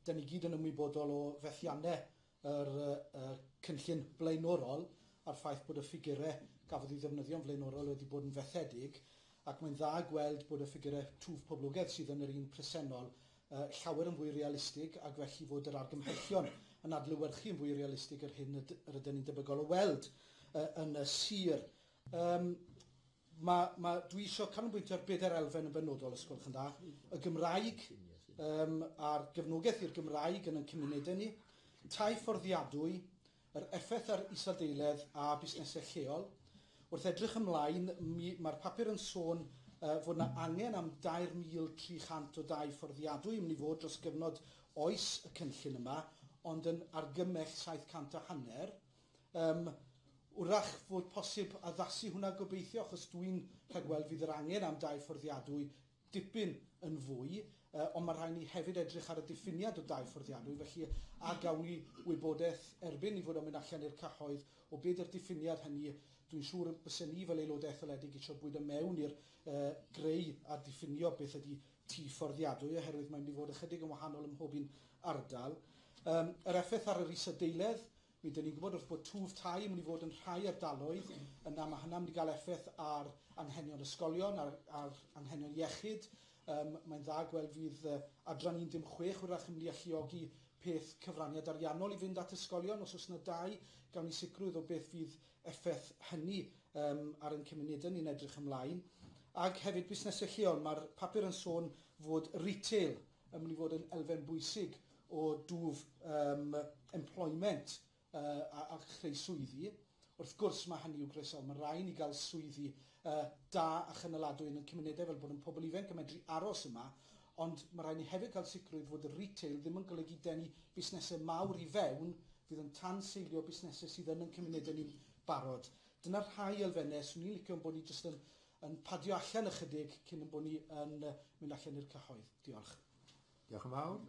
Da ni gyd yn ymwybodol o fethiannau yr cynllun blaenorol a'r ffaith bod y ffigurau gafodd ei ddefnyddio'n flaenorol wedi bod yn fethedig, ac mae'n dda gweld bod y ffigurau twf poblogaidd sydd yn yr un presennol llawer yn fwy realistig, ac felly fod yr argymhellion yn adlewyrchu yn fwy realistig yr hyn yr ydyn ni'n debygol o weld yn y sir. Dwi eisiau canolbwyntio ar bedair elfen yn benodol, os gwelwch yn dda. Y Gymraeg, a'r gefnogaeth i'r Gymraeg yn ein cymunedau ni, tai fforddiadwy, yr effaith ar isadeiledd a busnesau lleol. Wrth edrych ymlaen, mae'r papur yn sôn fod yna angen am 3,300 o dai fforddiadwy yn mynd i fod dros gyfnod oes y cynllun yma, ond yn argymell 750. Wrach fod posib addasu hwnna gobeithio, achos dwi'n rhagweld fydd yr angen am dai fforddiadwy dipyn yn fwy, ond mae rhaid ni hefyd edrych ar y diffiniad o dai fforddiadwy, felly a gawn ni wybodaeth erbyn i fod o'n mynd allan i'r cyhoedd o beth yw'r diffiniad hynny. Dwi'n siŵr bysen ni fel aelodau etholedig eisiau bwydo mewn i'r greu a diffinio beth ydy tŷ fforddiadwy, oherwydd mae'n mynd i fod ychydig yn wahanol ym mhob un ardal. Yr effaith ar yr isadeiledd, mi dyn ni'n gwybod wrth bod twf tai yn mynd i fod yn rhai ardaloedd, yna mae hynna'n mynd i gael effaith ar anghenion ysgolion, ar anghenion iechyd. Mae'n dda gweld fydd adran 16 wrach yn mynd i alluogi peth cyfraniad ariannol i fynd at ysgolion. Os oes yna dai, gawn ni sicrwydd o beth fydd effaith hynny ar ein cymunedau ni'n edrych ymlaen. Ac hefyd busnesau lleol, mae'r papur yn sôn fod retail yn mynd i fod yn elfen bwysig o dwf employment a chreu swyddi. Wrth gwrs mae hynny i'w groesawu. Mae rhaid ni gael swyddi da a chynaladwy yn y cymunedau fel bod yn pobl ifanc yn medru aros yma, ond mae rhaid ni hefyd cael sicrwydd fod y retail ddim yn golygu denu busnesau mawr i fewn fydd yn tanseilio busnesau sydd yn ein cymunedau ni'n barod. Dyna'r rhai elfennau swn i'n licio bod ni jyst yn padio allan ychydig cyn bod ni yn mynd allan i'r cyhoedd. Diolch. Diolch yn fawr.